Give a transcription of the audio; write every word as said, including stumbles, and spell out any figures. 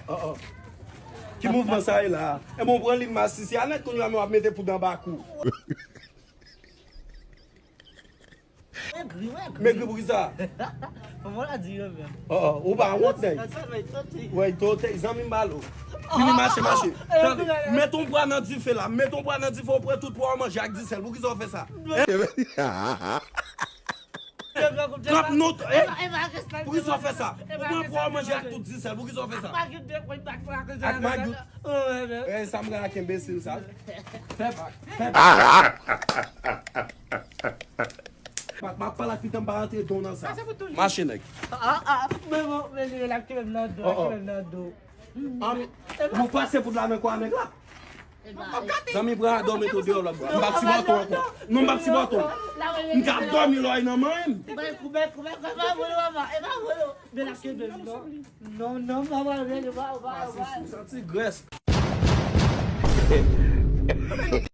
Oh, oh. Ki mouvman sa ye la? E bon, pran liy masisi a nèt kounye a, men w ap mete poud anba kou. Megri, megri. Megri pou ki sa? Kòman w la di yo menm? Oh, oh, ou pa wont, nèg. Sa, sa, sa, sa, sa. Wè, to, te, zanmi m balo. Vini mache, mache. Tande, met yon bra nan dife la. Met yon bra nan dife, ou pran tout pwa w manje ak disèl. Pou ki sa w fè sa? Trap nou, eh? Pou ki sa w fè sa? Ou pran pwa w manje ak tout disèl. Pou ki sa w fè sa? Ak magout. Eh, sa m gen ak enbesil sa. Fè bak, fè bak. M ap, m ap pale ak pitan, m pa rantre don nan sa. Mache, nèg. Ah, ah, men bon, men l ap kenbe m nan do, l ap kenbe m nan do. Ann, nou pase poud la nan kò a nèg la. Zanmi, pran a dòmi tou deyò lòt bò. M p ap sipòte w ankò. Non, m p ap sipòte w. M ka ap dòmi lòy nan men m. E pa vre, e pa vre, e pa vre, e pa vre. Men l ap kenbe m, non. Non, non, pa vre, pa vre, pa vre. Santi grès.